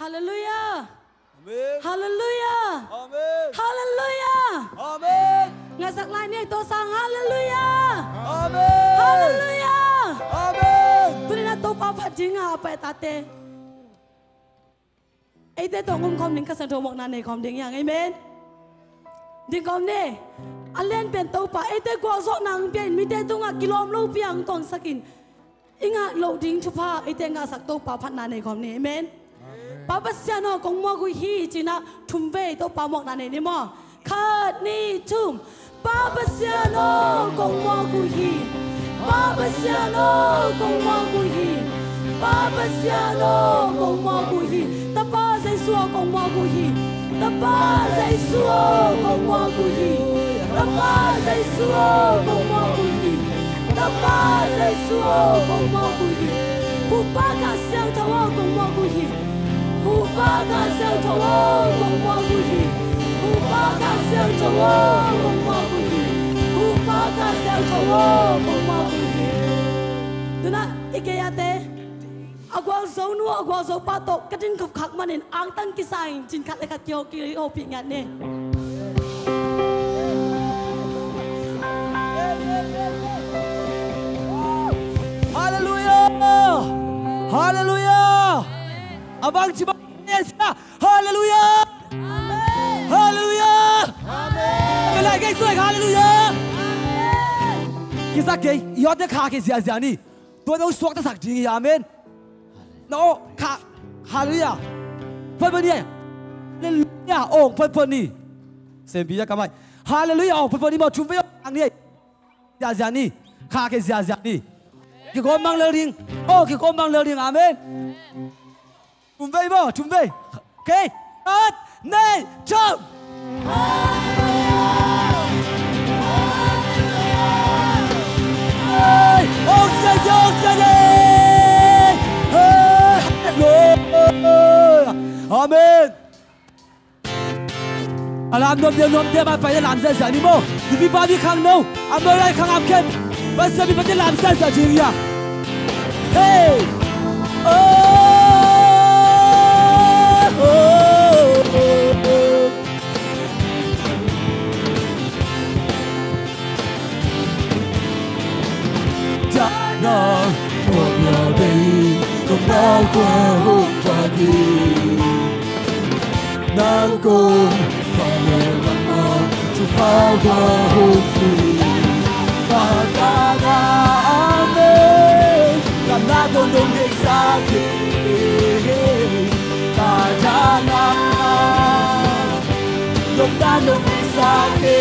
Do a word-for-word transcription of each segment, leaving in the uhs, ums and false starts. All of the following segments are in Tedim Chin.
Halleluiah. Amen. Halleluiah. Amen. Halleluiah. Amen. Ngaihsak lai ni, tua sang halleluiah. Amen. Halleluiah. Amen. Tuni-in ah Topa phat ding a pai tate, eite tawh om khawm ding, Kha Siangtho mawkna nei khawm ding hi hang. Amen. Ding khawm ni. A lianpen Topa eite gualzawhna hong pia-in, mite tungah kilawm lopi-a hong tonsak in, i ngah loh ding thupha eite ngahsak Topa phatna nei khawm ni. Amen. Pa Pasian aw, kong muak uh hi, ci-in ah thum vei Topa mawkna nei ni maw. Khat, nih, thum. Pa Pasian aw, kong muak uh hi. Pa Pasian aw, kong muak uh hi. Pa Pasian aw, kong muak uh hi. Tapa Jesu aw, kong muak uh hi. Tapa Jesu aw, kong muak uh hi. Tapa Jesu aw, kong muak uh hi. Tapa Jesu aw, kong muak uh hi. Huhpa Kha Siangtho aw, kong muak uh hi. Huhpa Kha Siangtho aw, kong muak uh hi. Huhpa Kha Siangtho aw, kong muak uh hi. Huhpa Kha Siangtho aw, kong muak uh hi. Tu-in ah i gei-ate, a gualzo nu, a gualzo pa tawh ka din khapkhak manin angtang kisa-in cin khat le khat kiho, kihopih ngiat ni. Halleluiah! Halleluiah! A bang ci bang, halleluiah! Halleluiah! Amen. Ka lai kei suai, halleluiah! Amen. Kisa kei, i awte kha kei ziazia ni. Tua nong suaktasak ding hi, amen. Na aw kha, halleluiah. Phatphat ni. Halleluiah, aw phatphat ni. Sempi a ka mai. Halleluiah, aw phatphat ni maw, thum vei aw ang ni. Ziazia ni. Kha kei ziazia ni. Kikawm mang lel ding. Aw kikawm mang lel ding, amen. Thum vei maw, thum vei. Kei, khat, nih, thum. Hey, aw ziazia, aw ziazia. Hey, halleluiah. Amen. A lam nuam deuh nuam deuh, a pai a lam ziazia ni maw. Mipi pa mi khangno, a mawi lai khang am khen. Pasian mi pate lam ziazia ding hi a. Hey! Oh! Dana, kua bia bei, kong bau kua hong pagi. Nang kong fale mama, tu fau kua hong sui. Ka dana, amen. Ka na dong dong hei sa ke. Ka dana, dong dan dong hei sa ke.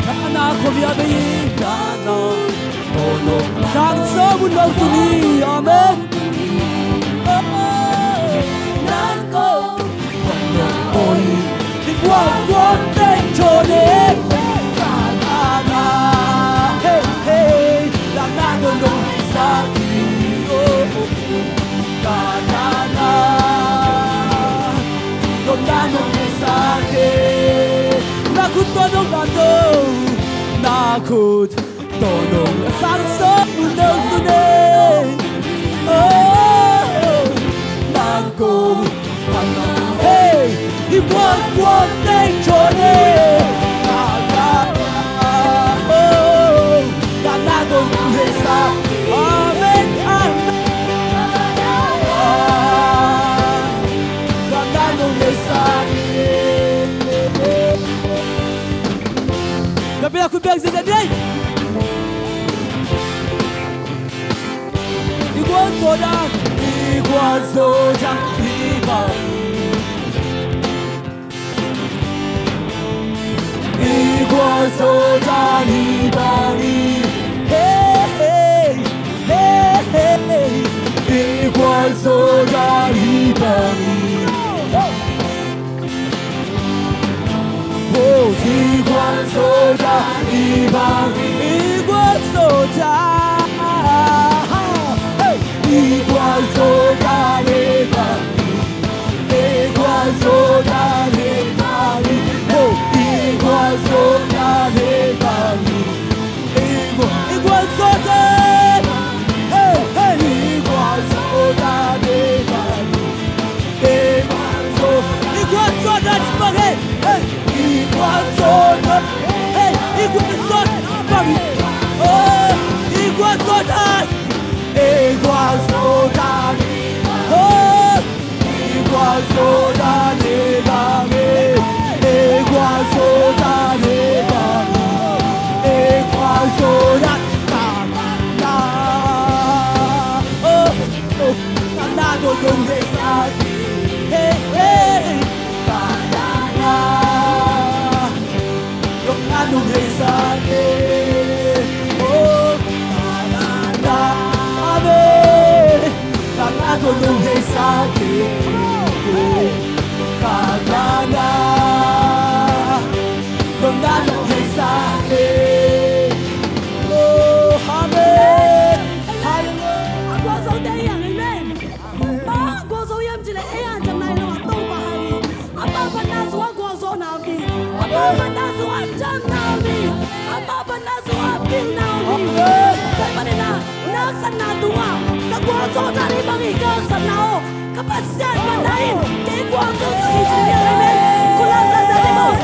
Dana khuabia bei in dana. Sang sawm un lo tuni. Amen. Nang ko. Oi. Dikuan kuan teng chone. Dana. Hey, hey. Dana dong dong sa ki. Oh, oh, oh. Ka dana, dong dan dong hei sa ke. Na khut tawh dong dan dong. Na khut tawh dong sang sawm un dong tuni. Oh, nang ko. Hey, i buat buat teng chone. Oh, dana dong hei sa. Amen, amen. Ka bia khut beng zia zia ni. I guan zo dang, i guan zo dang, i bang. I guan zo dang, i bang i. Hey, hey, hey, hey. I guan zo dang, i bang i. Oh, i guan zo dang, i bang i. I guan zo dang. Hey, i guan zo dang, i bang i. I guan zo dang, i bang i. Oh, i guan zo dang, i bang i. Oh, amen. Hallelujah. A gualzote hi hang, amen. Bang a gualzo hiam cih leh ei hanciamna hi lo a, Topa hai hi. Amah panna sung a gualzawhna om hi. Amah panna sung a hanciamna om hi. Amah panna sung a pilna om hi. Amen. Tua ahih manin ah na haksatna tungah ka gualzo dan hi bang hi, ka haksatna aw, ka Pasian panna in kei gualzo sak hi, ci ni. Amen. Khut lam zahzah ni maw.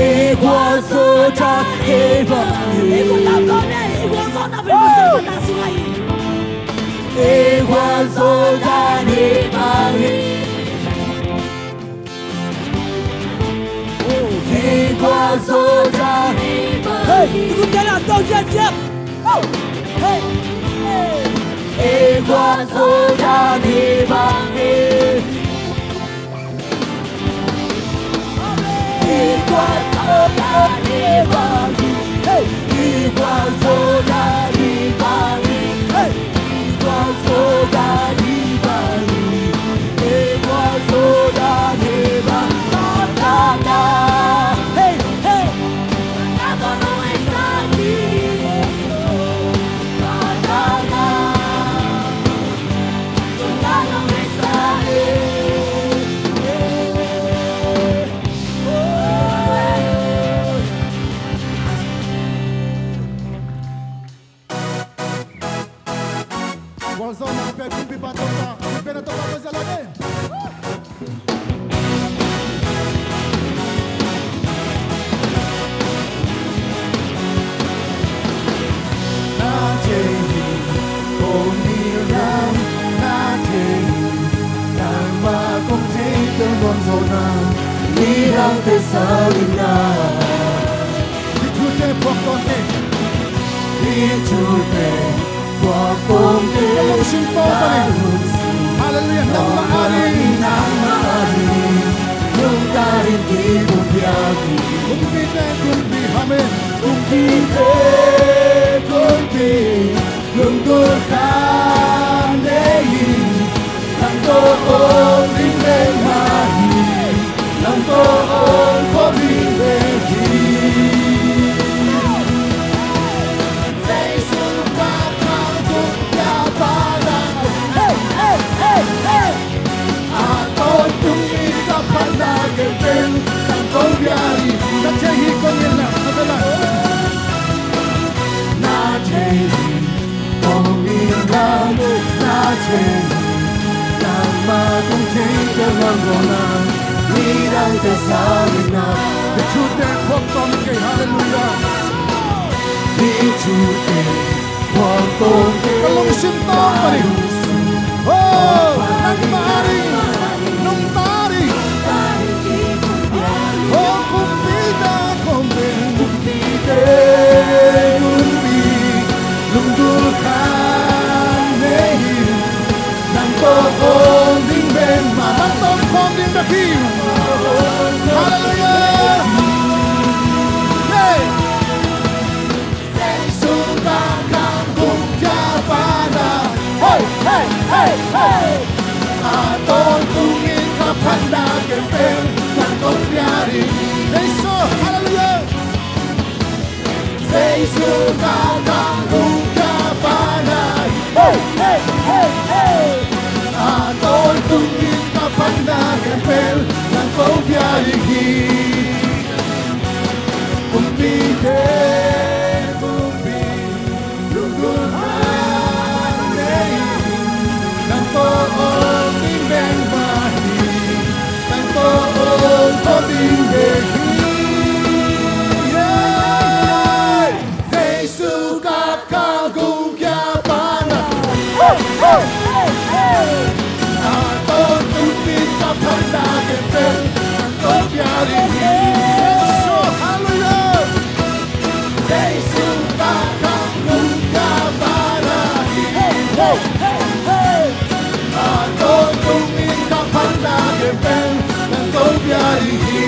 Ei gualzo dan hi bang hi. Ei khut lam zaw ni, ei gualzawhna pen Pasian panna sung hi. Ei gualzo dan hi bang hi. Ei gualzo dan hi bang hi. Hey, i khut teng ah tawng ziahziah. Oh, hey, hey. Ei gualzo dan hi bang hi. Ei gualzo dan hi bang hi. Hey, ei gualzo dan hi bang hi. Hey. Gualzawhna pia kumpipa Topa, kumpipa Topa ko zia lai. Na thei hi kong ding lam, na thei hi nangmah kong thei tel gualzawhna, nidangte sawlna. Hih thute phuak tawn kei. Hih thute phuak tawn kei. Ka lungsim tawng pan in. Hallelujah. Nangmah ading, nangmah ading lungtang in kipumpiak hi. Kumpite kumpi. Amen. Kumpite kumpi. Lungdul khat nei in, nang tawh om ding bek mah hi, nang tawh om khawm ding bek hi. Jesu ka kalkun kia pa na. Hey, hey, hey, hey. A tawntung in ka phatna khempeuh nang kong piak hi. Na thei hi kong ding lam, na thei hi kong ding lam, na thei hi nangmah kong thei tel gualzawhna, nidangte sawlna. Hih thute phuak tawn kei. Hallelujah. Hih thute phuak tawn kei. Ka lungsim tawng pan in. Oh, nangmah ading, nungta ding. Oh, kumpite kumpi, kumpite kumpi, lungdul khat nei in, nang tawh om ding bek mah, nang tawh om khawm ding bek hi. Hallelujah. Hey. Jesu ka kalkun kia pa na. Hey, hey, hey, hey. A tawntung in ka phatna khempeuh nang kong piak hi. Jesu, hallelujah. Jesu ka kalkun kia pa na. Hey, hey, hey, hey. A tawntung in ka phatna khempeuh nang kong piak hi. Kumpite kumpi, lungdul khat nei in, nang tawh om ding bek mah hi, nang tawh om khawm ding bek hi. Yeah. Jesu ka kalkun kia pa na. Hey, hey, hey, hey. A tawntung in ka phatna khempeuh nang kong piak ding hi. Jesu, hallelujah. Jesu ka kalkun kia pa na hi. Hey, hey, hey, hey. A tawntung in ka phatna khempeuh nang kong piak ding hi.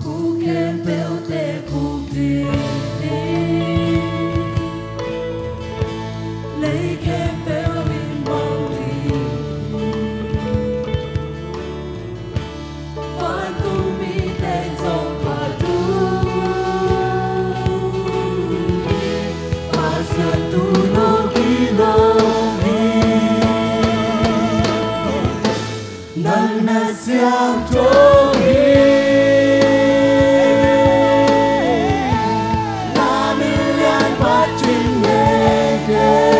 Khuk khempeuhte khuk ding, lei khempeuh in mang ding, vantung mite zong phat ding, Pasian thu nong kilawm hi. Nang na siangtho hi. Na min lian phat cing ngen kei.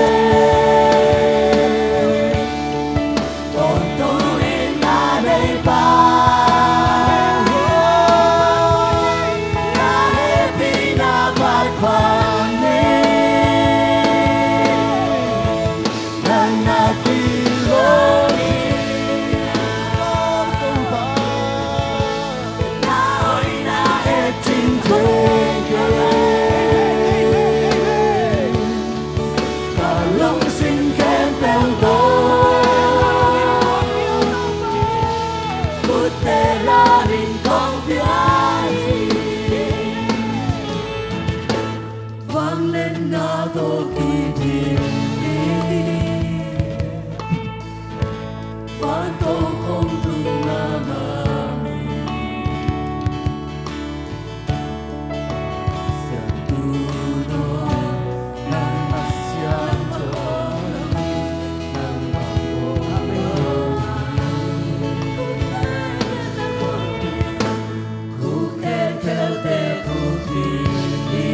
Tawntung in na deih pa, na hehpihna phat khuan ni. Nang na kilawm hi. Na hoihna et cing thei kei. Ka lungsim khempeuh tawh khutte lam in kong pia hi. Vangliatna tawh kiding, vantungah khom tung na mang hi. Siangtho, nang na siangtho hi. Nang bang om lo hi. Khuk khempeuhte khuk ding hi.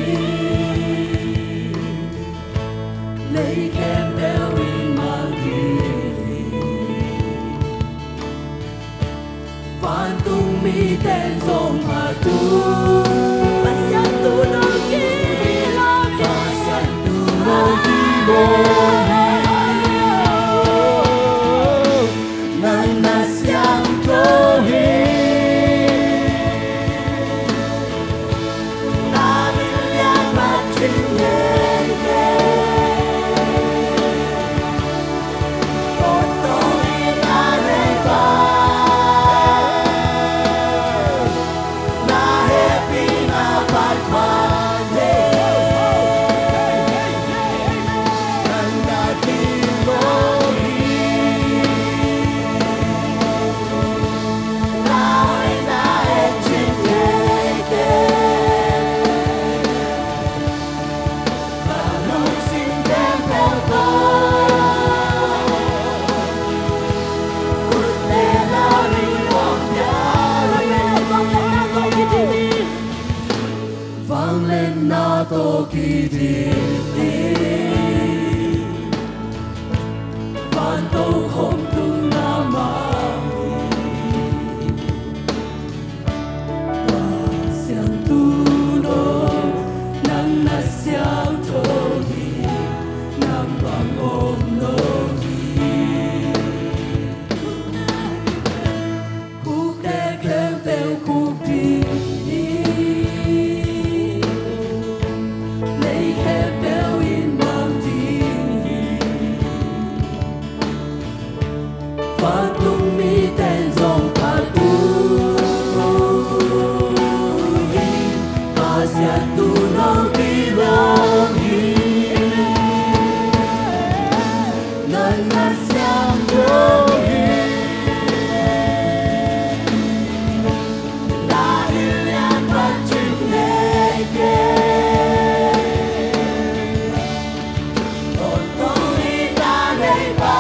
Lei khempeuh in mang ding hi. Vantung mite zong phat ding, Pasian thu nong kilawm hi. Pasian thu nong kilawm hi. Nang na siangtho hi. Na min lian phat cing ngen kei. Tawntung in na deih pa, na hehpihna phat khuan ni. Nang na kilawm hi. Na hoihna et cing ngen kei. Ka lungsim khempeuh tawh khutte lam in kong pia hi. Vangliatna tawh kiding hi. Vantungah khom tung na mang hi. Pasian thu nong, nang na siangtho hi. Nang bang om lo hi. Khukte khempeuh khuk ding hi. Lei khempeuh in mang ding hi. Vantung mite zong phat ding hi. Pasian thu nong kilawm hi. Nang na siangtho hi. Na min lian phat cing ngen kei. Tawntung in na deih pa,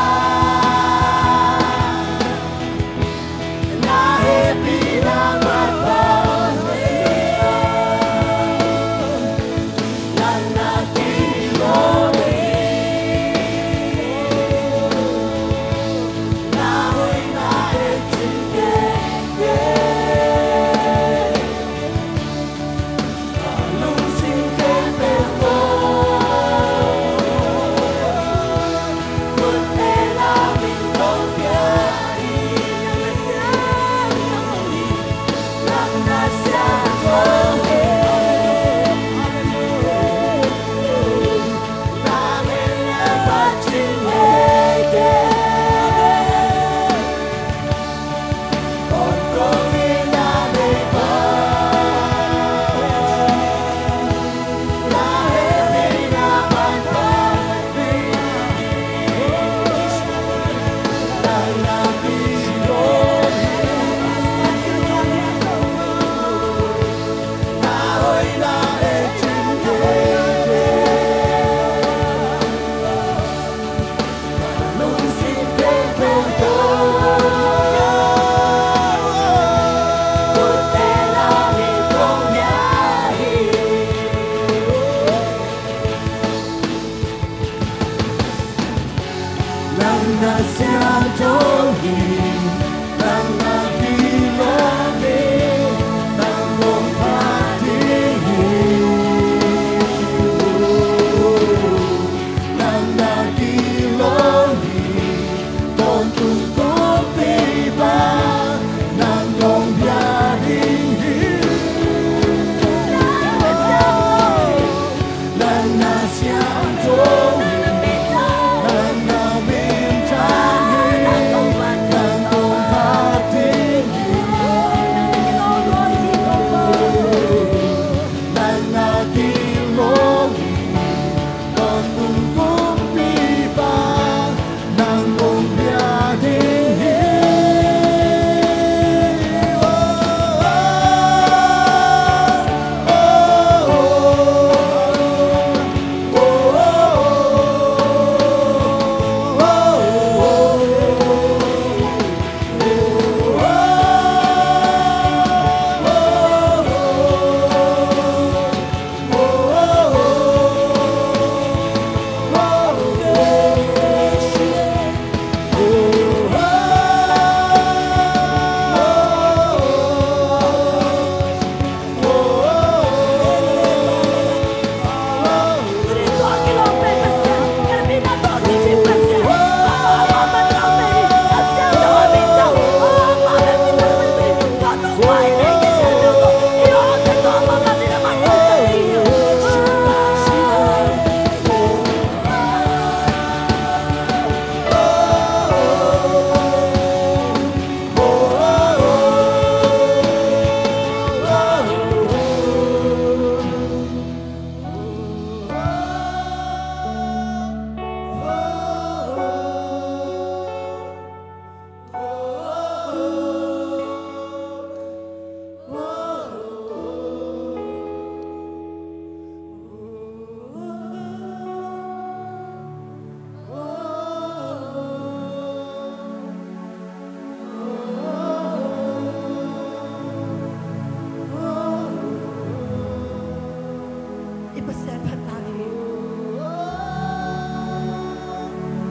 I Pasian phat ta hi.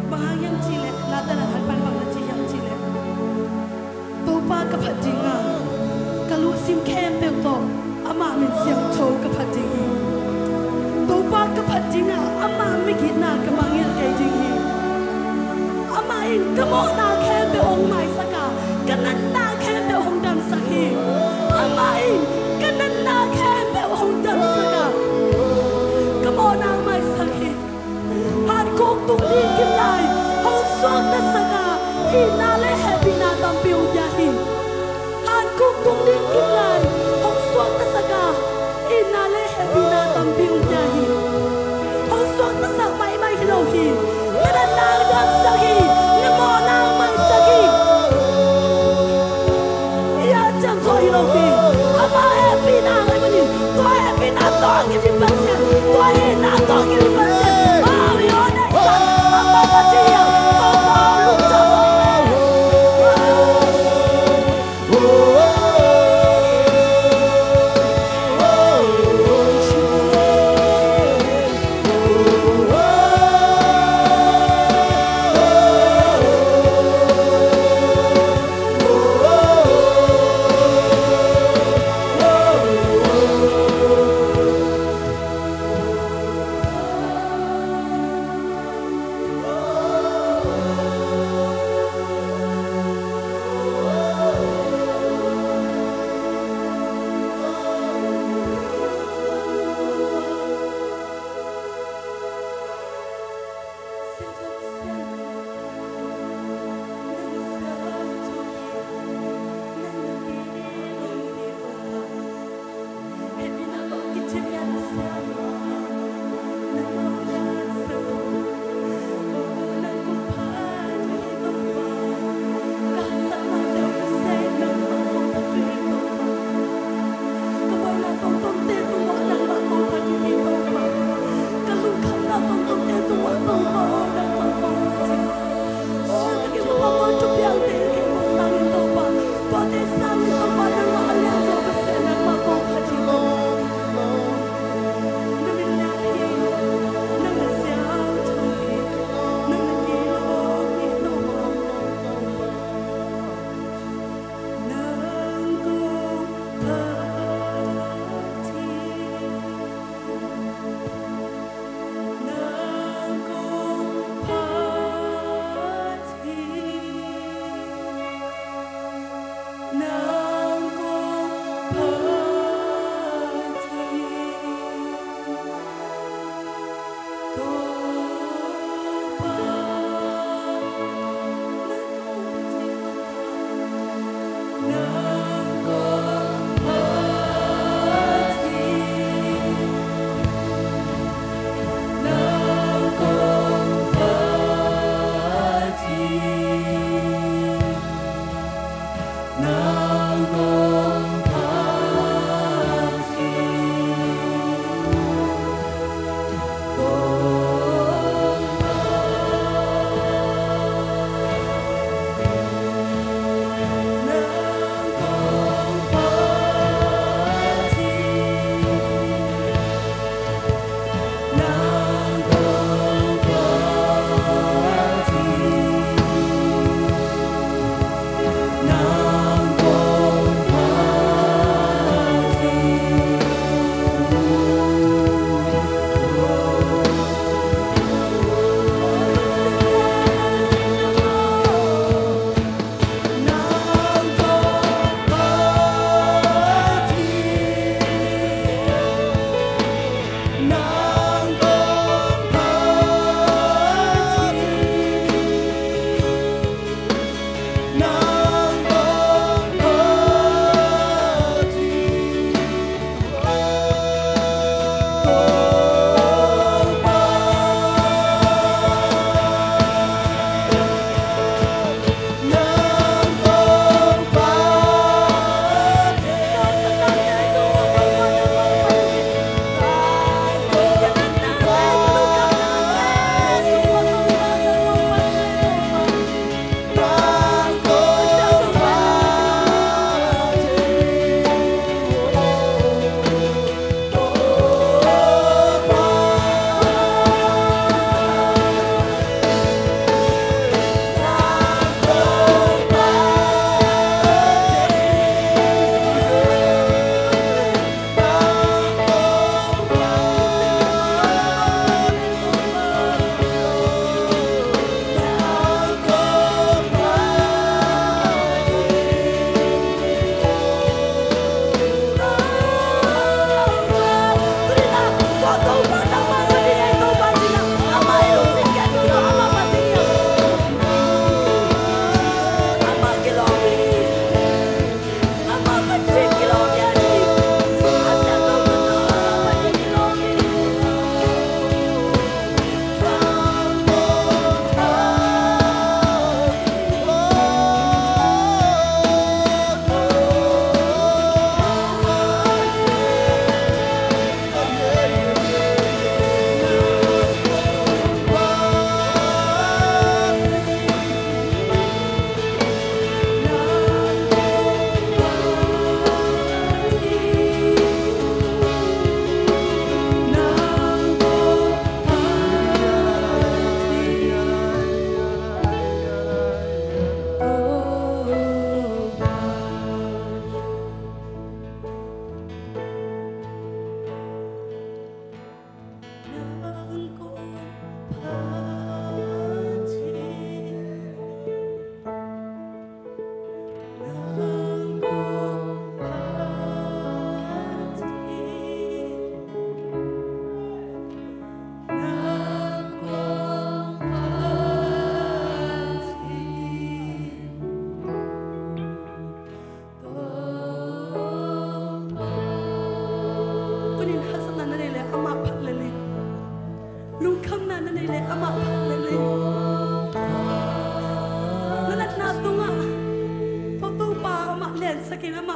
Bang hang hiam cih leh, Late Late pan bang na ci hiam cih leh, Topa ka phat ding a, ka lungsim khempeuh tawh amah min siangtho ka phat ding hi. Topa ka phat ding a, ama migitna ka mangngilh kei ding hi. Amah in ka mawhna khempeuh hong maisak a, ka natna khempeuh hong damsak hi. Amah in ka natna khempeuh hong damsak a, ka mawhna hong maisak hi. Hankhuk tung ding kim lai hong suaktasak a, itna le hehpihna tampi hong pia hi. Hankhuk tung ding kim lai hong suaktasak a, itna le hehpihna tampi hong pia hi. Hong suaktasak maimai hi lo hi. Na natna hong damsak hi. Na mawhna hong maisak hi. I hanciam zaw hi lo hi. Ama hehpihna hong hi manin, tua hehpihna tawh kidim Pasian, tua itna tawh kidim Pasian. Aw, i aw neihsa, ama ka ci hiam? Topa lungdam lo.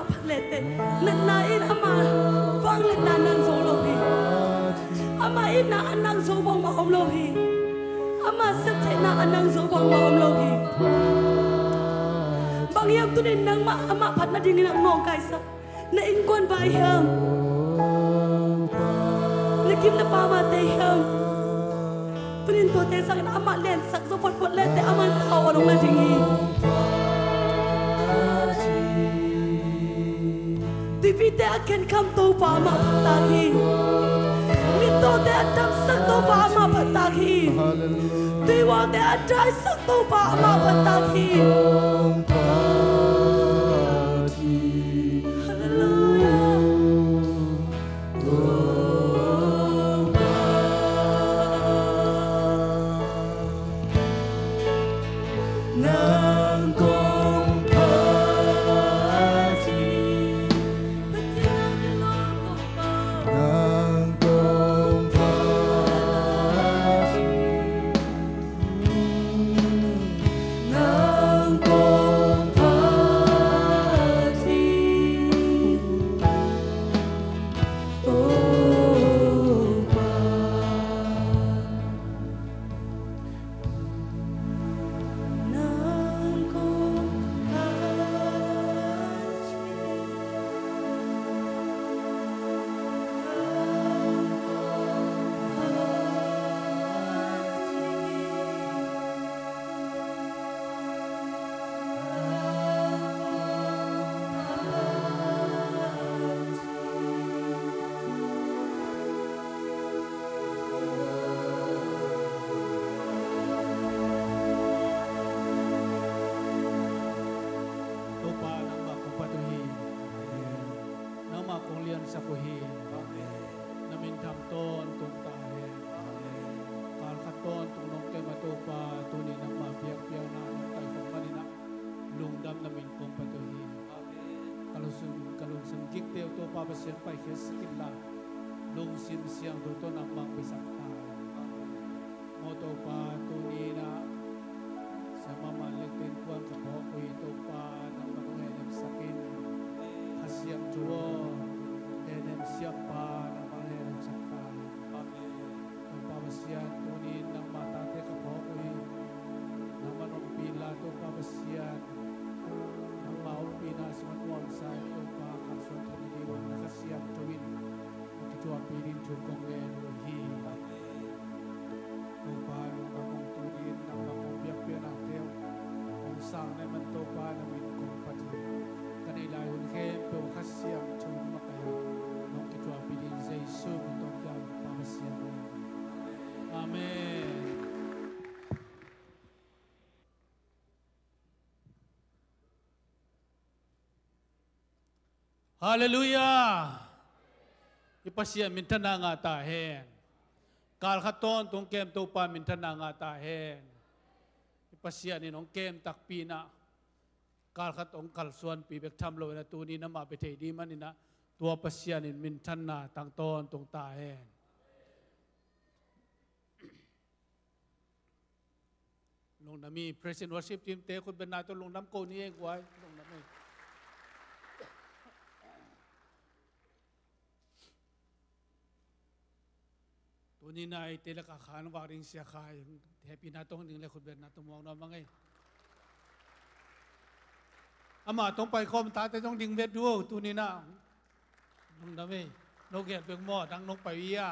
Phat leh teh, natna in ama vangliatna nang zo lo hi. Ama itna a nang zo bangmah om lo hi. Ama septheihna a nang zo bangmah om lo hi. Bang hiam, tuni in nangmah amah phat nadingin a nawngkaisak na innkuan vai hiam, na kim na pamate hiam? Tuni in tuate sangin amah liansak zo photphot leh teh, amah in tau a dong nading hi. Tuipite a khenkham Topa amah phattak hi. Mittawte a damsak Topa amah phattak hi. Tuihualte a daisak Topa amah phattak hi. Halleluiah. Topa, nangmah kong phat uh hi. Nangmah kong liansak uh hi. Na min thang tawntung ta hen. Kal khat tawntung nong kem a Topa, tuni nangmah biakpiakna nong taikhawm manin ah, lungdam, na min kong phat uh hi. Ka lungsim, ka lungsim gikte uh Topa Pasian paikhiatsak inla, lungsim siangtho tawh nangmah hong beisak ta hen. Maw Topa, tuni in ah siamah man leh teng kuan ka phawk uh hi Topa, nangmah hong hehnemsak in. Kha Siangtho aw, hehnem siampa, nangmah hong hehnemsak ta hen. Topa Pasian, tuni in nangmah tate ka phawk uh hi. Nangmah ompih inla Topa Pasian, nangmah ompihna sungah nuamsa in Topa, kalsuan theih nading un na Kha Siangtho in na kithuahpih ding thu kong ngen uh hi. Topa, lungdam ung, tuni in nangmah kong biakpiaknate uh hong sang na hih man Topa, na min kong phat hi. Ka neih lai hun khempeuh Kha Siangtho in makaih a nong kithuahpih ding Jesu min tawh kiang Pa Pasian aw. Amen. Halleluiah. I Pasian minthanna ngah ta hen. Kal khat tawntung kem Topa minthanna ngah ta hen. I Pasian in hong kem takpi in ah, kal khat hong kalsuanpih bek tham lo in ah, tuni in amah bia thei ding manin ah, tua Pasian in minthanna tang tawntung ta hen. Lungdam hi. Praise and worship team te khutbetna tawh lungdam ko ni ei guai. Lungdam hi. Tuni in ah eite lakah khan vak ding Sia Khai, hehpihna tawh ding leh khutbetna tawh muang nuam ing ei. Amah tawh paikhawm tate tawh ding vet duh o, tuni in ah. Lungdam hi. No gel bek maw, dang nong pai uh hi a.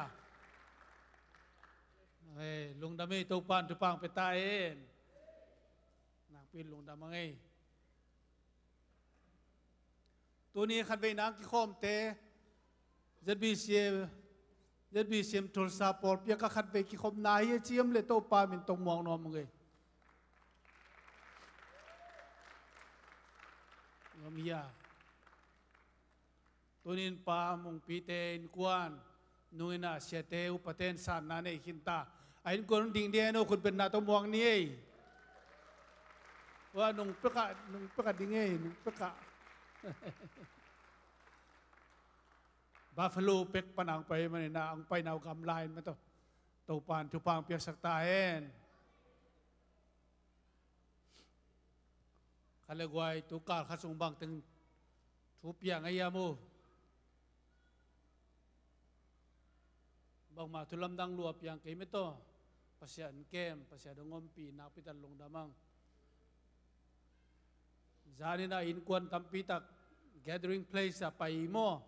Ei, lungdam hi, Topa'n thupha pia ta hen. Nakpi lungdam ing ei. Tuni khatveina kikhawmte, Z B C A, Z B C M Tulsa pawlpi ah ka khatvei kikhopna hi a ci om leh Topa min tawh muang nuam ing ei. Nuam hi a. Tuni in Pa Mungpite innkuan nung in ah siate upate in sanna nei khin ta. A innkuan un ding ding a, no khutbetna tawh muang ni ei. Ua, nung pek ah, nung pek ah ding ei, nung pek ah. Buffalo pek pan a hong pai manin ah, hong paina uh gamla in mah tawh. Topa'n thupha piaksak ta hen. Kha le guai, tu kal khat sung bangteng Pu piang a hiam uh? Bangmah thu lamdang lua piang kei mah tawh. Pasian kem, Pasian hong ompih, nakpitak lungdam ang. Zanin ah innkuan tampi tak gathering place ah pai maw?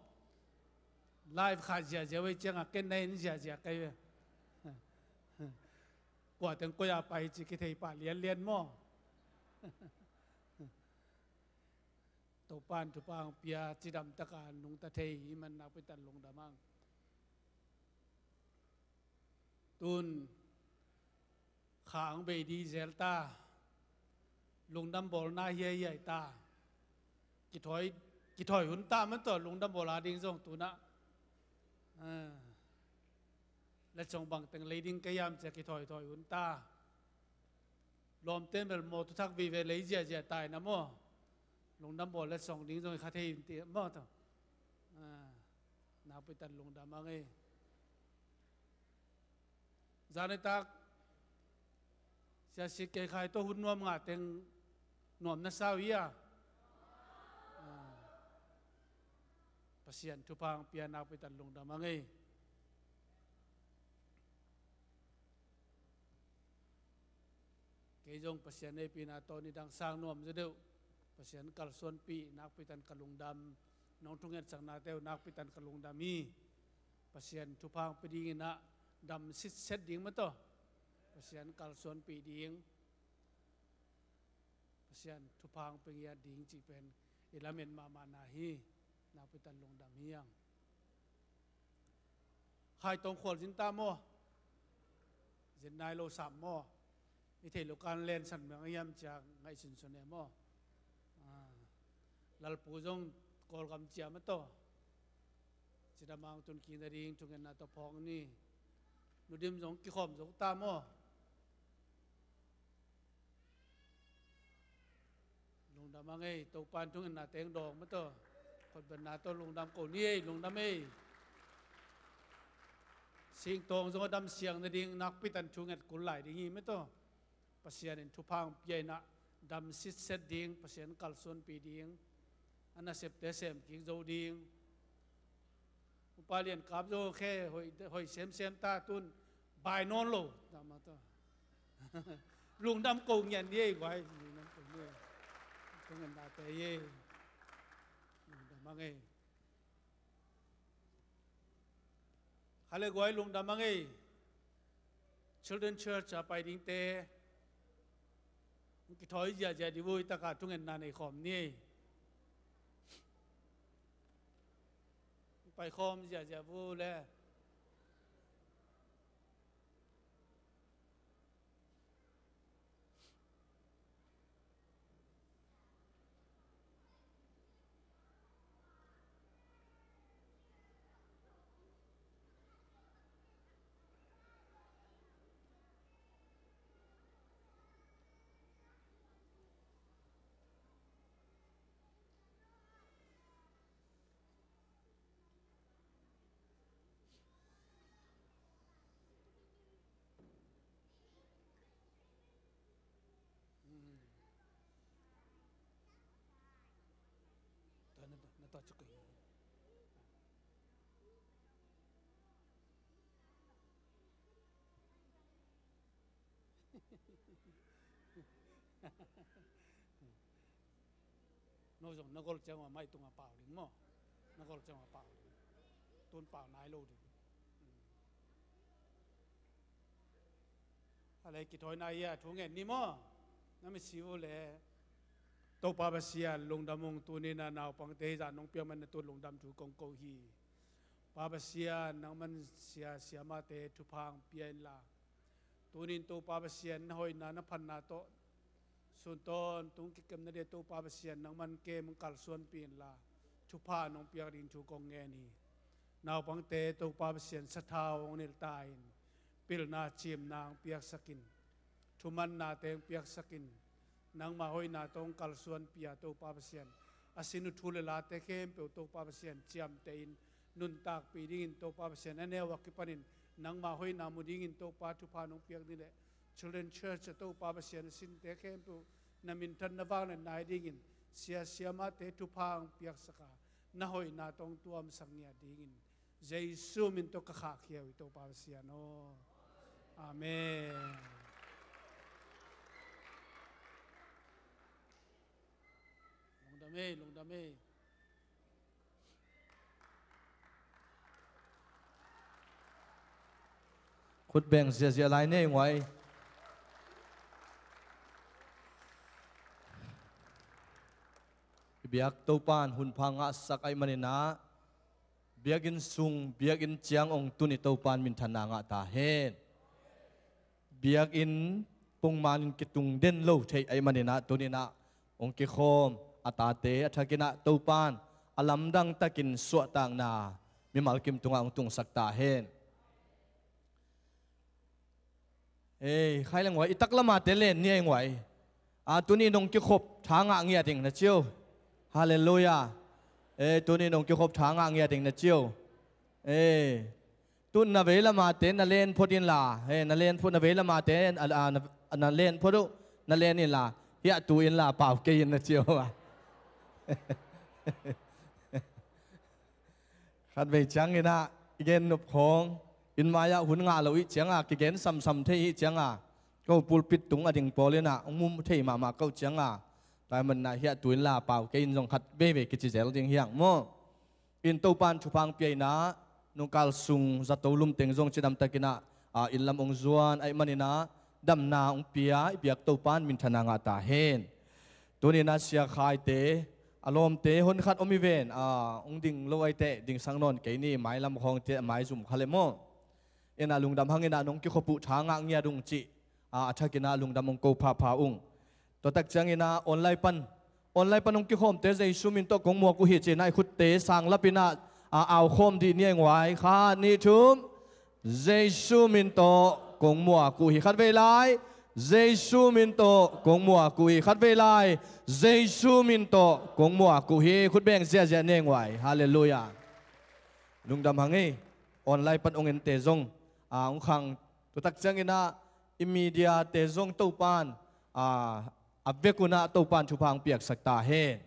Live khah ziahziah uh ei ciangah ken na en ziahziah kei ve. Kua teng koi ah pai ci kithei pah lianlian maw? Topa'n thupha hong pia, cidam taka nungta thei i hih man nakpitak lungdam ang. Tun kha hong bei ding zel ta. Lungdam bawlna hiaihiai ta. Kithawi, kithawi hun ta mah tawh lungdam bawl a ding zong tunah. Ah. Letsong bang teng lei ding ka hiam ci-a kithawithawi hun ta. Lawmte'n bel mawtaw thak vive lei ziahziah ta in ah maw? Lungdam bawl letsong ding zong i kha thei in ti maw tawh. Ah, nakpitak lungdam ang ei. Zanitak Sia C K Khai tawh hun nuam ngah teng nuam na sa uh hia? Ah, Pasian thupha hong pia, nakpitak lungdam ang ei. Kei zong Pasian hehpihna tawh nidang sang nuam zaw deuh. Pasian kalsuanpih, nakpitak ka lungdam. Nong thungetsaknate uh nakpitak ka lungdam hi. Pasian thupha hong pia dingin ah dam sitset ding mah tawh. Pasian kalsuanpih ding. Pasian thupha hong pia ngiat ding cih pen i lamet mahmahna hi. Nakpitak lungdam hi ang. Khai tawng khual zin ta maw? Zin nai lo sam maw? I theih lo kan len san meng hiam ci-a ngaihsunsun e maw? Ah, Lalpu zong Kawlgam ciah mah tawh. Cidam a hong tun kik nading thungetna tawh phawk ni. Nu Dim zong kikhawm zo ta maw? Lungdam ang ei, Topa'n thungetna teng dawng mah tawh. Khutbetna tawh lungdam ko ni ei, lungdam ei. Singtawng zong a dam siang nading nakpitak thunget kul lai ding hi mah tawh. Pasian in thupha hong pia in ah dam sitset ding, Pasian kalsuanpih ding. A nasepte sem kik zo ding. Upa Lian Kap zo khe hoih, hoih semsem ta, tun bai nawn lo. Lungdam ko ngian ni ei guai. Lungdam ko ni ei. Ko ngian date ei. Lungdam ang ei. Kha le guai lungdam ang ei. Children Church a pai dingte hong kithawi ziahziah dih vui, taka thungetna nei khawm ni. Pai khawm ziahziah vu le. No zong na gol ciang uh a mai tungah pau ding maw? Na gol ciang uh a pau ding. Tun pau nai lo ding. A lei kithawina hi a, thu ngen ni maw? Na misi uh le. Topa Pasian lungdam ung, tuni-in a naupangte hi zah nong piak man na tun lungdam thu kong ko hi. Pa Pasian, nangman sia siamahte thupha hong pia inla, tuni-in Topa Pasian na hoihna na phatna tawh sun tawntung kikepna ding Topa Pasian nangman kem kalsuanpih inla, thupha nong piak ding thu kong ngen hi. Naupangte Topa Pasian sathau hong nilh ta in, pilna ciimna hong piaksak in, thumanna teng piaksak in, nangma hoihna tawh hong kalsuanpih a Topa Pasian, a sin uh thu le late khempeuh Topa Pasian ciamteh in, nuntakpih dingin Topa Pasian a neu a kipanin nangma hoihna mu dingin Topa thupha nong piak ni leh, Children Church a Topa Pasian a sinte khempeuh na minthan na vangliatna hi dingin sia siamahte thupha hong piaksak a, na hoihna tawh hong tuamsak ngiat dingin Jesu min tawh ka khahkhia uh hi, Topa Pasian aw. Amen. Lungdam ei, lungdam ei. Khut beng ziahziah lai ni ei nguai. I biak Topa'n hunpha ngahsak ahih manin ah, biakinn sung, biakinn ciang hong tun i Topa'n minthanna ngah ta hen. Biakinn pongmanin kitung den lo thei ahih manin ah, tuni-in ah hong kikhawm a tate a thakin ah Topa'n a lamdang takin suahtakna mimal kim tungah hong tungsak ta hen. Ei, khai le nguai, i taklamate len ni ei nguai. A, tuni nong kikhop tha ngah ngiat ding na ci uh. Halleluiah. Ei, tuni nong kikhop tha ngah ngiat ding na ci uh. Ei, tun na veilamate na len phot inla, ei, na len phot, na veilamate, a, a, na, na len phot uh, na len inla, hiah tu inla pau kei in na ci uh a. Khatvei ciangin ah i gen nop khawng, inn mai-ah hun ngah lo ih cianga, kigen samsam thei ih cianga, ko pulpit tung a ding pawl in ah hong mu thei mahmah ko ih cianga, tua ahih manin ah hiah tu inla pau kei in zong khatveivei kici zel ding hi hang maw. In Topa'n thupha hong pia in ah, nungkal sung zato lum teng zong cidam takin ah, a, inn lam hong zuan ahih manin ah, damna hong pia i biak Topa'n minthanna ngah ta hen. Tuni-in ah Sia Khaite, a lawmte hon khat om hi ven, a, hong ding lo ahih teh dingsak nawn kei ni, mailam khawng teh a maizum kha leh maw. In ah lungdam hang in ah nong kikhop uh tha ngah ngiat ung cih, a, a thakin ah lungdam hong ko phapha ung. Tua tak ciangin ah online pan, online pan hong kikhawmte Jesu min tawh kong muak uh hi ci-in ah i khutte sang lap in ah, a, au khawm dih ni ei nguai. Khat, nih, thum. Jesu min tawh kong muak uh hi. Khatvei lai. Jesu min tawh kong muak uh hi. Khatvei lai. Jesu min tawh kong muak uh hi. Khut beng ziahziah ni ei nguai. Halleluiah. Lungdam hang ei. Online pan hong ente zong, a, hong khang. Tua tak ciangin ah i mediate zong Topa'n, a, a vek un ah Topa'n thupha hong piaksak ta hen.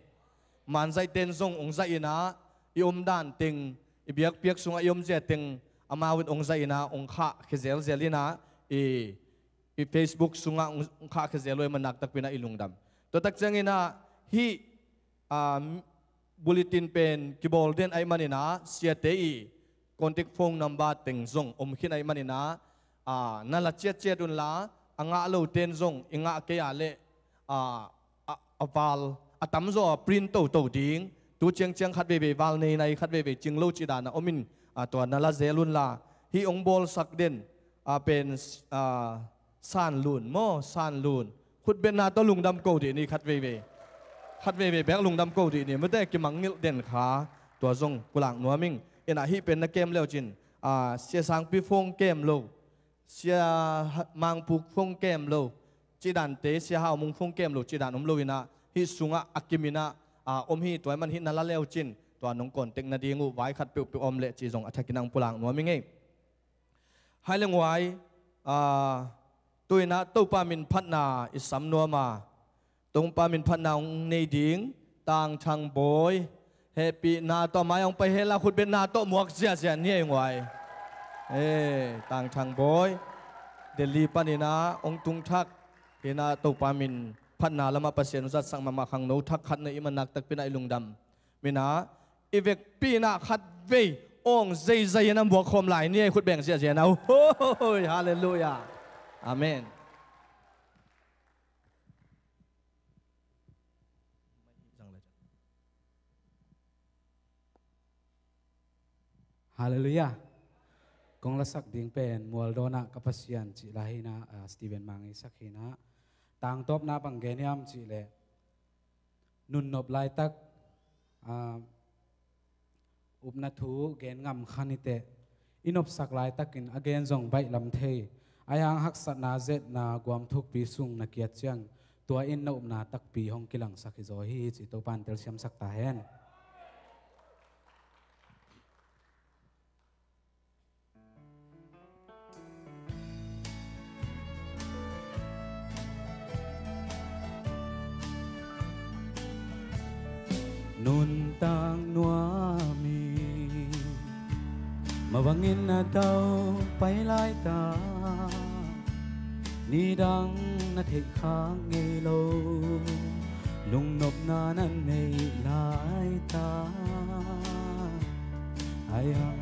Manzaihte in zong hong zaih in ah, i omdan teng, i biakpiak sungah i omzia teng, amau in hong zaih in ah hong khahkhia zelzel in ah, i, i Facebook sungah hong, hong khahkhia zel uh ahih manin ah nakpi-in ah i lungdam. Tua tak ciangin ah hih, a, bulletin pen kibawl den ahih manin ah, siate i contact phone number teng zong om khin ahih manin ah, a, na la ciatciat unla, a ngah lote in zong i ngah kei a leh, a, a, a val, a tamzaw a print toto ding, tu ciangciang khatveivei val nei nai, khatveivei cing lo cih dan a om in, a, tua na la zel unla, hih hong bawlsak den, a, pen, a, San Lun maw, San Lun. Khutbetna tawh lungdam ko dih ni khatveivei. Khatveivei bek lungdam ko dih ni. Mate kimangngilh den kha, tua zong pulak nuam ing. In ah hih pen na kem le uh cin, a, Sia Sangpi phone kem lo, Sia Ha-, Mangpuk phone kem lo, cih dante, Sia Hau Mung phone kem lo cih dan om lo in ah, hih sungah a kim in ah, a, om hi, tua ahih man hih na la le uh cin, tua nong contact nading uh vai khat peuhpeuh om leh cih zong a thakin ah hong pulak nuam ing ei. Hai le nguai, a, tu-in ah Topa min phatna i sam nuam a, Topa min phatna hong nei ding, Tang Thang Bawi, hehpihna tawh mai hong pai hen la, khutbetna tawh muak ziahziah ni ei nguai. E, Tang Thang Bawi, Delhi panin ah hong tung thak, hi-in ah Topa min phatna lamah Pasian hong zatsak mahmah khangno thak khat na hih manin ah nakpi-in ah i lungdam. Min ah, i vekpi-in ah khatvei awng zeizai-in ah muak khawm lai ni ei, khut beng ziahziah na uh. Hoi, halleluiah. Amen. Halleluiah. Kong lasak ding pen Mualdawn ah ka Pasian cih la hi-in ah, a, Stephen Mang i sak hi-in ah, tangtawpna bang gen hiam cih leh, nunnop laitak, a, upna thu gen ngam kha ni teh, i nopsak laitakin a gen zong baihlam thei, ahi hang haksatna, zetna, guam thukpi sung na kiat ciang, tua in na upna takpi hong kilangsak hi zaw hi, cih Topa'n telsiamsak ta hen. Nuntak nuam Mavangin na dau pai lai ta, nidang na theih khak ngei lo, lungnopna na neih lai ta. Ai hang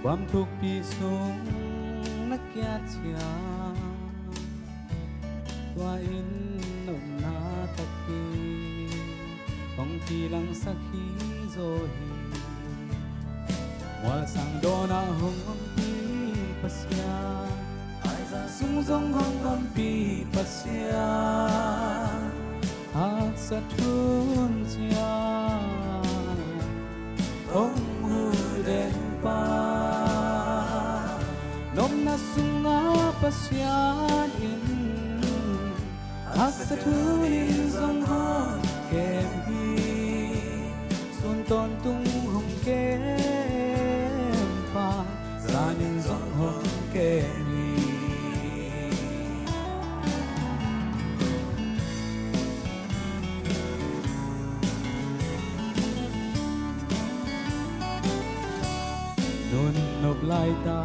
kuam thukpi sung na kiat ciang, tua in nopna takpi hong kilangsak hi zaw hi. Mualsang dawnah hong ompi Pasian, aizang sung zong hong ompi Pasian, haksa thun ciang hong huh den pa, nopna sunga Pasian in haksa thu in zong hong kem hi. Sun tawntung hong kem pa, zan in zong hong kem hi. Nunop lai ta,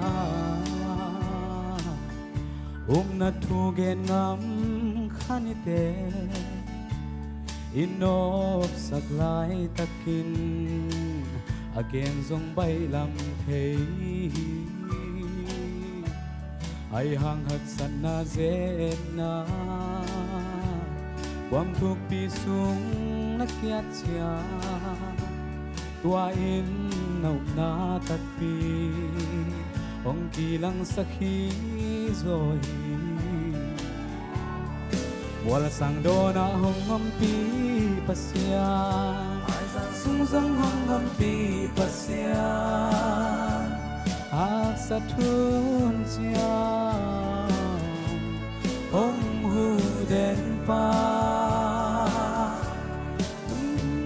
upna thu gen ngam kha ni teh, i nopsak laitakin a gen zong baihlam thei hi. Ai hang haksatna zetna kuam thukpi sung na kiat ciang, tua in nopna takpi hong kilangsak hi zaw hi. Mualsang dawnah hong ompi Pasian, aizang sung zong hong ompi Pasian, haksa thun ciang hong huh den pa,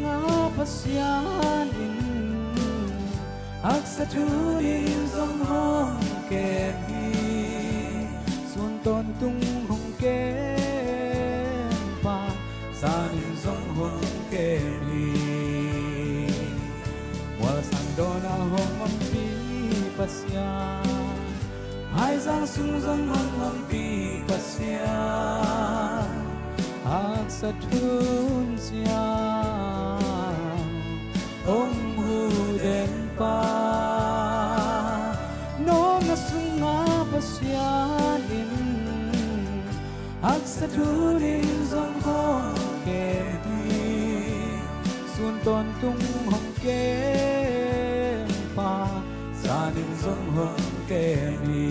nga Pasian in haksa thu in zong hong kem hi. Sun tawntung hong kem pa, zan in zong hong kem hi. Mualsang dawnah hong ompi Pasian, aizang sung zong hong ompi Pasian, haksa thun ciang hong huh den pa, nopna sunga Pasian in haksa thu in zong hong kem hi. Sun tawntung hong kem pa, zan in zong hong kem hi.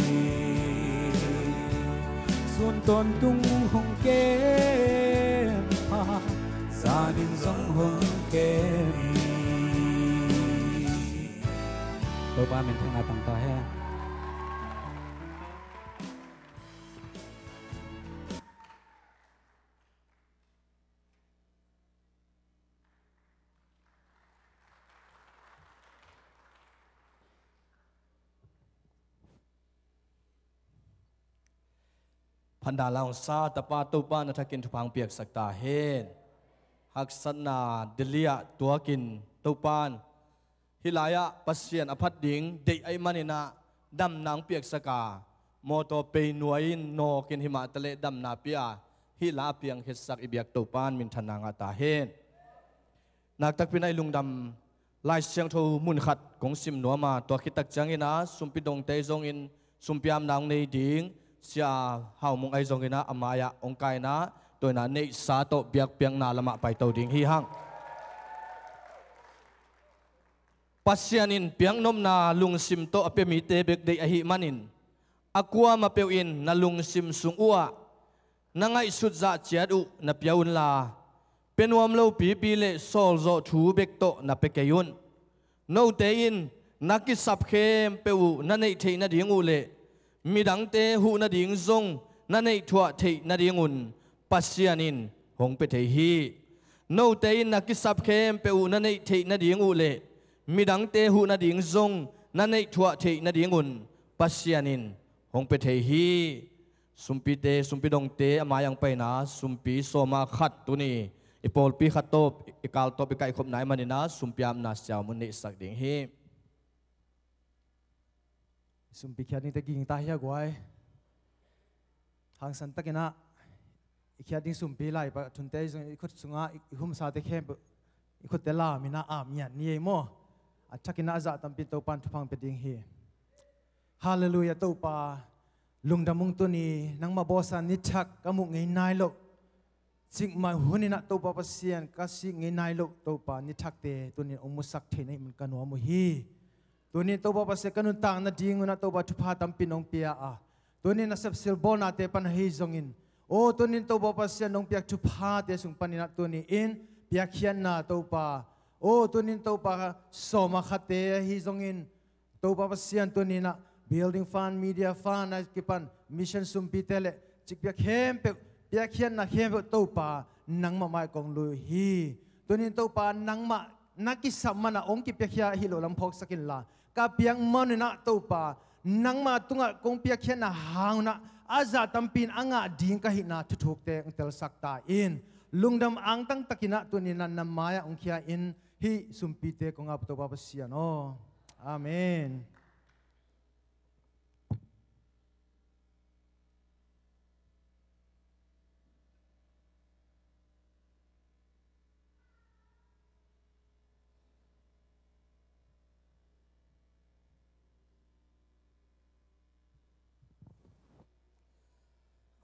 Sun tawntung hong kem pa, zan in zong hong kem hi. Topa minthanna tang ta hen. Phatna la hong sa Tapa Topa na thakin thupha hong piaksak ta hen. Haksatna Delhi ah tuakin Topa in hih lai-ah Pasian a phat ding deih ahih manin ah damna hong piaksak a, mawtaw pei nuai in nawkin himah taleh damna pia a, hih la a piang khetsak i biak Topa in minthanna ngah ta hen. Naktakpi in ah i lungdam Lai Siangtho mun khat kong sim nuam a, tua khit tak ciangin ah sumpi dongte zongin sumpi amna hong nei ding Sia Hau Mung ahi zongin ah a mai-ah hong kaina, tua in ah neihsa tawh biakpiakna lamah paito ding hi hang. Pasian in piaknopna lungsim tawh a pia mite bek deih ahih manin, a kuamah peuh in na lungsim sung uhah na ngaihsut zah ciat uh na pia unla, pia nuam lopipi le sawlzawh thu bek tawh na pia kei un. Note in na kisap khempeuh uh na neih theih nading uh le midangte huh nading zong na neih thuah theih nadingun Pasian in hong pia thei hi. Note in na kisap khempeuh uh na neih theih nading uh le midangte huh nading zong na neih thuah theih nadingun Pasian in hong pia thei hi. Sumpite, sumpi dongte a mai-ah hong paina sumpi sawma khat tuni I pawlpi khat tawh i kal tawh i kaihkhopna ahih manin ah sumpi apna siamun neihsak ding hi. Sumpi khiat dingte ging ta hi a guai. Hangsan takin ah i khiat ding sumpi lai pa thunte zong i khut sungah i, i humsate khempeuh i khutte lam in ah ap ngiat ni ei maw? A thakin ah a zah tampi Topa'n thupha hong pia ding hi. Halleluiah Topa, lungdam ung tuni, nangmah bawlsa ni thak ka muh ngei nai loh. Cikmah hun in ah Topa Pasian ka sik ngei nai loh Topa ni thakte tuni-in hong musak theih na hih manin ka nuam uh hi. Tuni-in Topa Pasian ka nuntak nading un ah Topa thupha tampi nong pia a, tuni-in a sepsil bawlnate pan ahi zongin, aw tuni-in Topa Pasian nong piak thuphate sung panin ah tuni-in piakkhiatna Topa, aw tuni-in Topa sawm a khatte ahi zongin, Topa Pasian tuni-in ah building fund, media fund a kipan mission sumpite le cikpiak khempeuh, piakkhiatna khempeuh Topa nangmah mai kong lui hi. Tuni-in Topa nangmah na kisap man ah hong kipiakhia ahi loh lam phawksak inla, ka piak man un ah Topa nangmah tungah kong piakkhiatna hang un ah a zah tampi in a ngah ding ka hihna thuthukte hong telsak ta in. Lungdam angtang takin ah tuni-in ah na mai-ah hong khia in, hih sumpite kong ap Topa Pasian aw. Amen.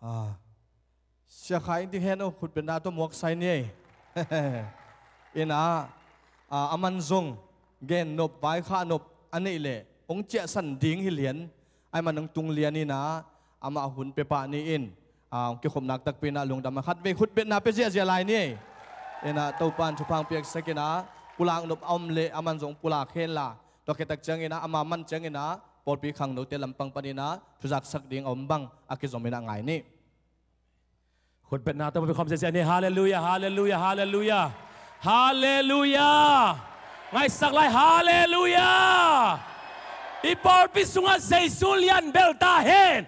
Ah, Sia Khai in ding hen aw, khutbetna tawh muak sai ni ei. In ah, ah, aman zong gennop, vaikhak nop a neih leh hong ciahsan ding hi lian. Ahih man hong tung lian in ah, amah hun pia pah ni in, ah, hong kikhop nak takpi in ah lungdam a, khatvei khutbetna pia ziahziah lai ni ei. In ah Topa'n thupha hong piaksak in ah, pulak nop a om leh aman zong pulak hen la, tua khit tak ciangin ah ama man ciangin ah pawlpi khangnote lampang panin ah thuzaksak ding a om bang a kizom in ah ngai ni. Khutbetna tawh hong kikhop ziahziah ni. Halleluiah, halleluiah, halleluiah. Halleluiah. Ngaisak lai, halleluiah. I pawlpi sungah Jesu lian bel ta hen.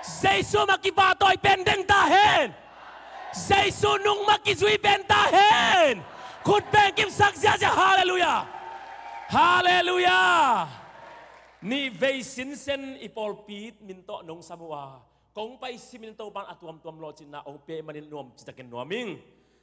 Jesu mah kipahtawi pen deng ta hen. Jesu nung mah kizui pen ta hen. Khut beng kipsak ziahziah, halleluiah. Halleluiah. Nih vei sinsen i pawlpi min tawh nong sam uh a, kong pai simin Topa'n a tuamtuam lawhcinna hong pia ahih manin nuam citakin nuam ing.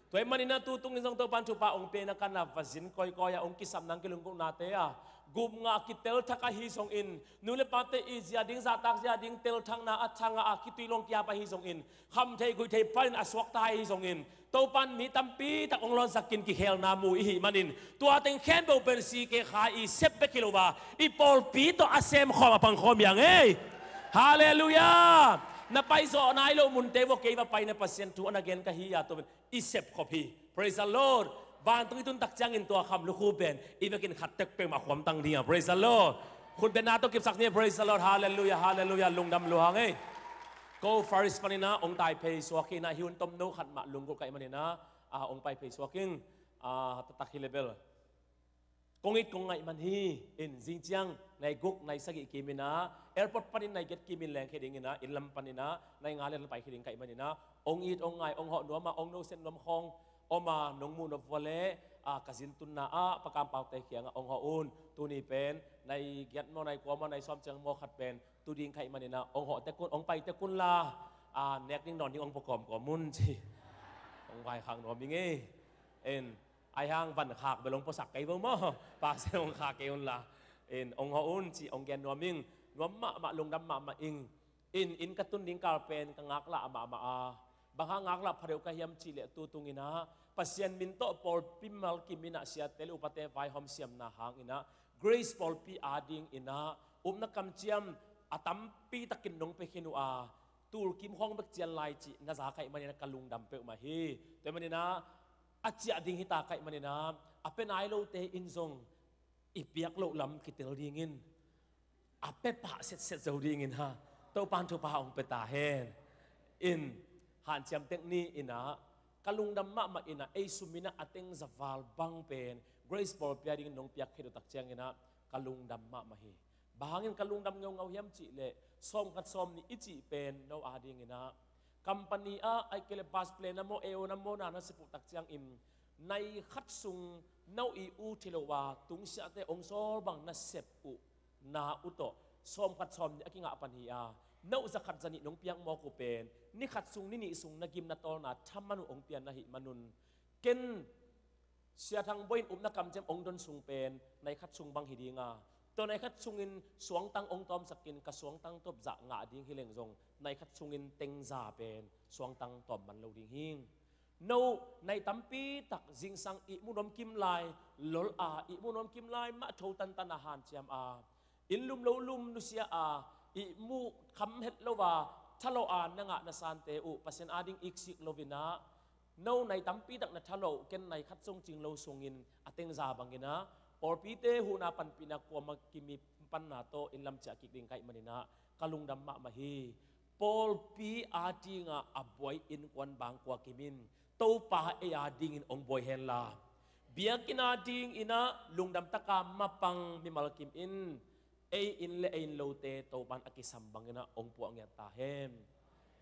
Tua ahih manin ah tu tungin zong Topa'n thupha hong pia in ah ka na va zin kawikawi a, hong kisapna hong kilungkupnate a, gupngah kitel thak ahi zongin, nu le pate it zia ding, zahtak zia ding telthakna a thangah a kitui lawng kiap ahi zongin, kham thei guih thei panin a suakta ahi zongin, Topa'n mi tampi tak hong lawnsak in kikhelna mu i hih manin, tua teng khempeuh pen C K Khai i sep bek hi lo a, i pawlpi tawh a semkhawm a pangkhawm hi hang ei. Halleluiah. Na paizawh nai loh munte vua kei va pai in ah Pasian thu a na gen ka hi a, tua pen i sepkhop hi. Praise the Lord. Vantung i tun tak ciangin tua kham lukhu pen i vekin khat tek peuhmah khuamtang ding a. Praise the Lord. Khutbetna tawh kipsak ni. Praise the Lord. Halleluiah, halleluiah. Lungdam lua hang ei. Ko Faris panin ah hong tai phei suak hi in ah, hih hun tomno khat mah lunggulh ka hih manin ah, ah, hong pai phei suak ing. Ah, taktak hi leh bel kong it kong ngaih man hi. In zing ciang nai guk nai sagih kim in ah airport panin nai giat kimin lengkhia ding in ah, inn lam panin ah nai nga le pai khia ding ka hih manin ah, hong it hong ngai, hong hawh nuam a, hong noset nuam khawng om a, nong muh nop vua leh, ah, ka zin tunna ah Pa Kam Pau te kiangah hong hawh un. Tuni pen nai giat maw, nai kua maw, nai sawm ciang maw khat pen tu ding ka hih manin ah hong hawh tek un, hong pai tek un la, ah, nek ding nawn ding hong pua kawmkawm un ci. Hong vaikhak nuam ing ei. In, ahi hang van khak bel hong puasak kei vo maw? Pasal hong khak kei un la. In, hong hawh un ci hong gen nuam ing. Nuam mahmah, lungdam mahmah ing. In, inn ka tun ding kal pen ka ngaklah mahmah a, bang hang ngaklah pha deuh ka hiam cih leh tu tungin ah Pasian min tawh pawlpi mal kim in ah siate le upate vaihawm siamna hangin ah Grace pawlpi adingin ah upna kamciam a tampi takin nong pia khin uh a, tul kim khawng bek cian lai cih na za ka hih manin ah ka lungdam peuhmah hi. Tua ahih manin ah a ciah ding hi ta ka hih manin ah a pia nai lote in zong i piak loh lam kitel dingin, a pia pah setset zo dingin ha, Topa'n thupha hong pia ta hen. In, hanciam tek ni in ah ka lungdam mahmah in ah, ei sum in ah a teng za val bang pen Grace pawlpi adingin nong piak khit uh tak ciangin ah ka lungdam mahmah hi. Bang hangin ka lungdam ngeungau hiam cih leh, sawmkhat sawmnih i cih pen no adingin ah Company ah, ahih kei leh bus plane ah maw, aero ah maw, na na sep uh tak ciangin, nai khat sung no i u thei lo a tungsiahte hong sawl bang na sep uh na uh tawh sawm khat sawm nih a kingah pan hi a, no za khat za nih nong piak mawk uh pen ni khat sung, ni nih sung na gim na tawlna thaman uh hong pian na hih manun, ken Sia Thang Bawi in upna kamciam hong don sung pen nai khat sung bang hi ding a, tua nai khat sungin suangtang hong tawmsakin ka suangtang tawp zah ngah ding hi leng zong, nai khat sungin teng za pen suangtang tawm man lo ding hi. No nai tampi tak zingsang ihmu nuam kim lai, lol a ihmu nuam kim lai mah tho tantan a hanciam a, inn lum lo lum nusia a, ihmu kham het lo a, thalawh a na ngah na sante uh Pasian ading iksik lo in ah, no nai tampi tak na thalawh, ken nai khat sung cing lo sungin a teng za bangin ah, pawlpite huhna panpihna kuamah kim i panna tawh inn lam ciah kik ding ka hih manin ah ka lungdam mahmah hi. Pawlpi adingah a buai innkuan bang kua kim in Topa ei adingin hong buai henla, biakinn adingin ah lungdam taka mapang mimal kim in ei inn le ei inn lote Topa in a kisam bangin ah hong puah ngiat ta hen.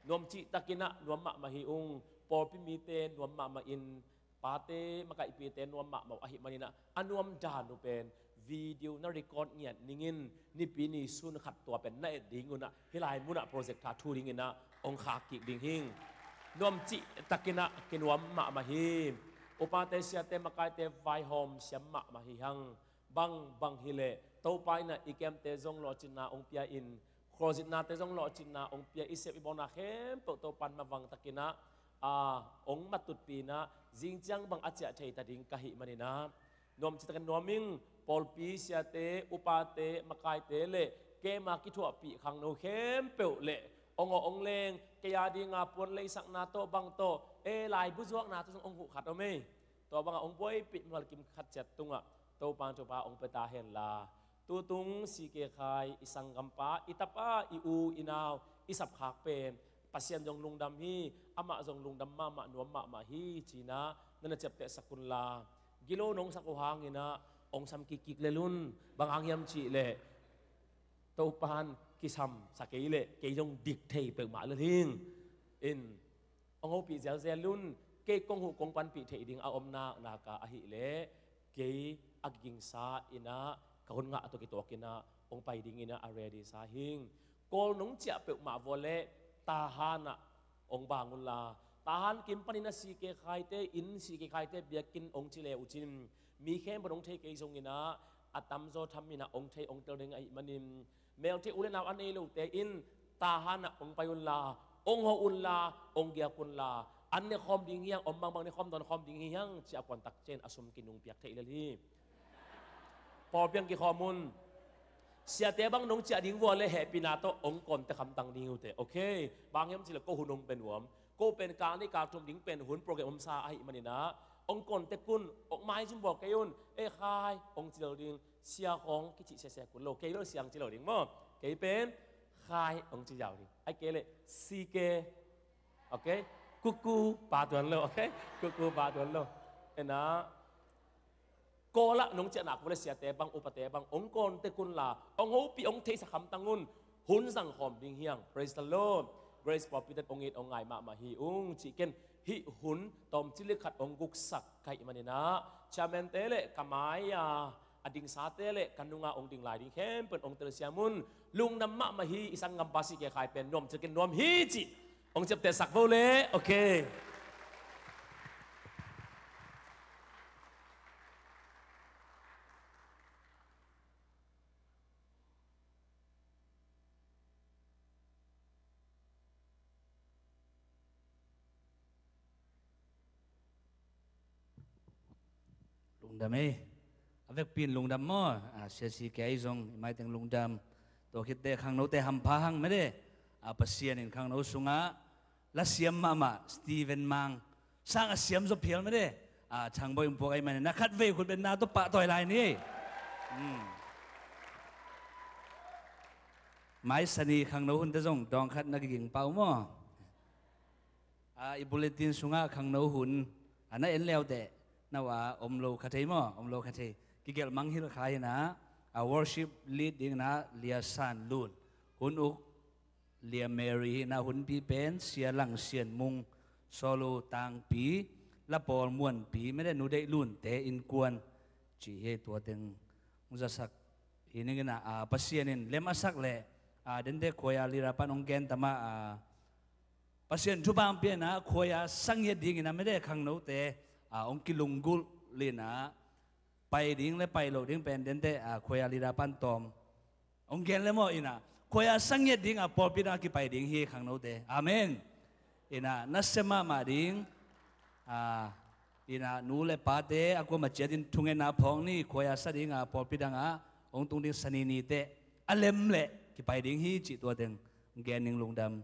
Nuam cihtakin ah nuam mahmah hi ung. Pawlpi mite nuam mahmah in, pate makaihpite nuam mahmah uh ahih manin ah, a nuam dan uh pen video na record ngiat ning in, nipi ni sun khat tua pen na et ding un ah, hih lai mun ah projector thu dingin ah hong khak kik ding hi. Nuam cihtakin ah kinuam mahmah hi. Upate, siate, makaite vaihawm siam mahmah hi hang. Bang bang hi leh Topa in ah i camp-te zong lawhcinna hong pia in, khualzinate zong lawhcinna hong pia, i sep i bawlna khempeuh Topa in mavang takin ah, a, hong matutpih in ah, zing ciang bang a ciah thei ta ding ka hih manin ah, nuam cihtakin nuam ing. Pawlpi siate, upate, makaite le camp a kithuahpih khangno khempeuh le hong aw hong leng, kei adinga puan leisakna tawh bang tawh, e, laibu zuakna tawh zong hong huh khat om ei. Tua bangah hong buaipih mimal kim khat ciat tungah Topa in thupha hong pia ta henla, tutung C K Khai, i sanggampa, i tapa, i u i nau, i sapkhak pen Pasian zong lungdam hi, amah zong lungdam mahmah, nuam mahmah hi ci-in ah na na ciaptehsak unla, gilo nong sak uh hangin ah hong sam kikkik lel un. Bang hang hiam cih leh Topa in kisam sa kei leh kei zong dik thei peuhmah lel hing. In, hong hopih zelzel un. Kei kong huh kong panpih theih ding a om nak nak a ahih leh, kei a kigingsa in ah ka hun ngah tawh kituakin ah hong pai dingin ah a ready sa hing. Kawl nong ciah peuhmah vua leh Tahan ah hong bang unla, Tahan kim panin ah C K Khaite inn, C K Khaite biakinn hong ci le uh cin, mi khempeuh in hong thei kei zongin ah, a tamzaw thamin ah hong thei hong tel ding ahih manin, melte u le nau a nei lote in Tahan ah hong pai unla, hong hawh unla, hong giak unla, an ne khawm ding hi hang, om bangbang ne khawm, dawn khawm ding hi hang ci-a kuantak ciangin a sum kinungpiak theih lel hi. Pawlpi ah kikhawm un. Siate bang nong ciah ding vua leh hehpihna tawh hong contact hamtang ding uh teh. Ok. Bang hiam cih leh ko hun hong pia nuam. Ko pen kal nih kal thum ding pen hun program omsa ahih manin ah, hong contact un, hong maizum bawl kei un. E Khai hong ci lo ding. Sia khawng kici sese kun lo. Kei bel Sia hong ci lo ding maw. Kei pen Khai hong ci ziau ding. Ahih kei leh C K. Ok. Kuku pa tuan lo. Ok. Kuku pa tuan lo. Ena. Kawl ah nong ciah nak vua leh siate bang, upate bang, hong contact unla, hong hopih, hong theisak hamtang un. Hun zang khawm ding hi hang. Praise the Lord. Grace Pawlpi ten hong it hong ngai mahmah hi ung. Cih ken, hih hun tawmcik le khat hong guksak ka hih manin ah, chairman-te le ka mai-a a dingsate le ka nunga hong ding lai ding khempeuh in hong telsiam un. Lungdam mahmah hi. I sanggampa C K Khai pen nuam cihtakin nuam hi cih hong ciaptehsak vo le. Ok. Lungdam ei. A vekpi in lungdam maw. A, C C K zong i maiteng lungdam. Tua khitteh khangnote hampha hang mede. A, Pasian in khangno sungah la siam mahmah Stephen Mang sang a siam zaw phial mede. A, Thang Bawi in puak ahih manin na khatvei khut beng na tawh pahtawi lai ni. Hmm. Mai Sani khangno hunte zong dawng khat na kiging pah uh maw. A, i bulletin sungah khangno hun a na en leuteh, na ua om lo kha thei maw, om lo kha thei. Kigelh mangngilh kha hi-in ah, a worship lead dingin ah Lia San Lun. Hun uk Lia Mary hi na, hunpi pen Sia Lang Sian Mung, Solo Tangpi, La Pawl Muanpi, mede Nu Deih Lunte innkuan ci hi. Tua teng hong zasak hi ning ina, a, Pasian in lem a sak leh, a, dente khuaia lira pan hong gen tama, a, Pasian thupha hong pia ina khuaia sa ngiat dingin a mede khangnote, a, hong kilunggulh ina pai ding le pai loh ding pen dente, a, khuaia lira pan tawm hong gen le maw ina, khuaia sa ngiat dinga pawlpi danga kipai ding hi khangnote. Amen. Ina, nasia mahmah ding, a, ina, nu le pate a kuama ciatin thungetna phawk ni, khuaia sa dinga pawlpi danga hong tung ding Sani nite a lem leh kipai ding hi cih tua teng gen ning. Lungdam.